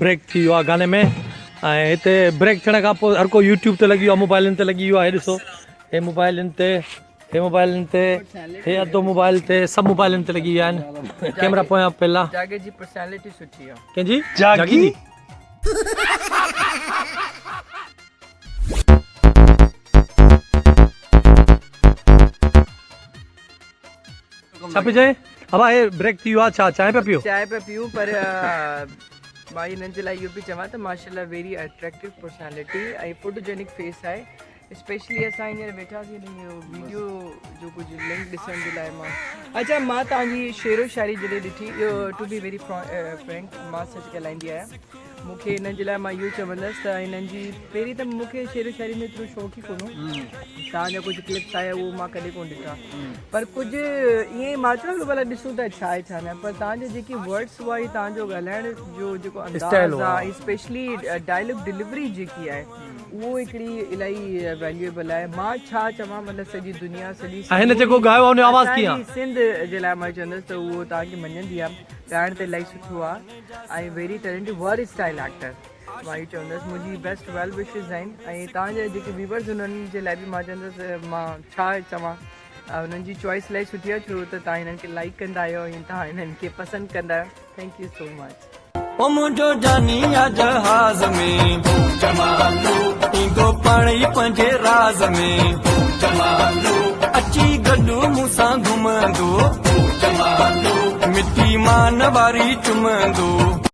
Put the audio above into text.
Break ٿي ويو آ گاني ۾ ۽ هتي بريڪ ٿيڻ کان پوء هر ڪو يوٽيوب تي لڳي ويو آ موبائلن تي لڳي ويو آ هي ڏسو هي موبائلن تي هي موبائلن تي هي اڌو موبائل تي سڀ موبائلن تي لڳي ويا آهن ڪيمرا پويان پيل آ جاگي جي پرسنالٽي سٺي آ. ڪنهن جي جاگي جي. ڇا پئي چئين ابا هي بريڪ ٿي ويو آ ڇا چانهه پيا پيو. چانهه پيا پيون پر مان هنن جي لاء اهو پئي چوان ته ماشاءالله ويري اٽريڪٽو پرسنالٽي ۽ فوٽوجينڪ فيس آهي اسپيشلي اسان هينئر ويٺاسين اهو ويڊيو جو ڪجهه لنڪ ڏسڻ جي لاء مان اچا مان توهان جي شعر و شاعري جڏهن ڏٺي اهو ٽو بي ويري فرينڪ مان سچ ڳالهائيندي آهيان مون کي هنن جي لاء مان اهو چوندس ته هنن جي پهرين ته مون کي شعر و شاعري ۾ ايترو شوق ئي ڪونه هو توهان جا ڪجهه ڪلپس آيا اهو مان ڪڏهن ڪونه ڏٺا پر ڪجهه ائين ئي مان چيو هلو ڀلا ڏسون ته ڇا آهي ڇا نه پر توهان جا جيڪي ورڊس هئا ۽ توهان جو ڳالهائڻ جو جيڪو انداز آهي اسپيشلي ڊائلاگ ڊليوري جيڪي آهي اهو هڪڙي الاهي ويليوبل آهي مان ڇا چوان مطلب سڄي دنيا سڄي ۽ هن جيڪو ڳايو آهي ان جو آواز ڪيئن آهي سنڌ جي لاء مان چوندس ته اهو توهان کي مڃندي آهي ڳائڻ ته الاهي سٺو آهي ۽ ويري ٽيلنٽيڊ ورسٽائل ايڪٽر مان اهو چوندس منهنجي بيسٽ ويل وشز آهن ۽ توهان جا جيڪي ويورز انهن جي لاء به مان چوندس مان ڇا چوان انهن جي چوائس الاهي سٺي آهي ڇو ته توهان هنن کي لائڪ ڪندا آهيو ۽ توهان هنن کي پسند ڪندا آهيو thank you سو مچ. او منهنجو جاني آ جهاز ۾ جمالو ايندو پاڻ ئي پنهنجي راز ۾ جمالو اچي گڏ مون سان گهمندو جمالو مٺي مان واري چمندو.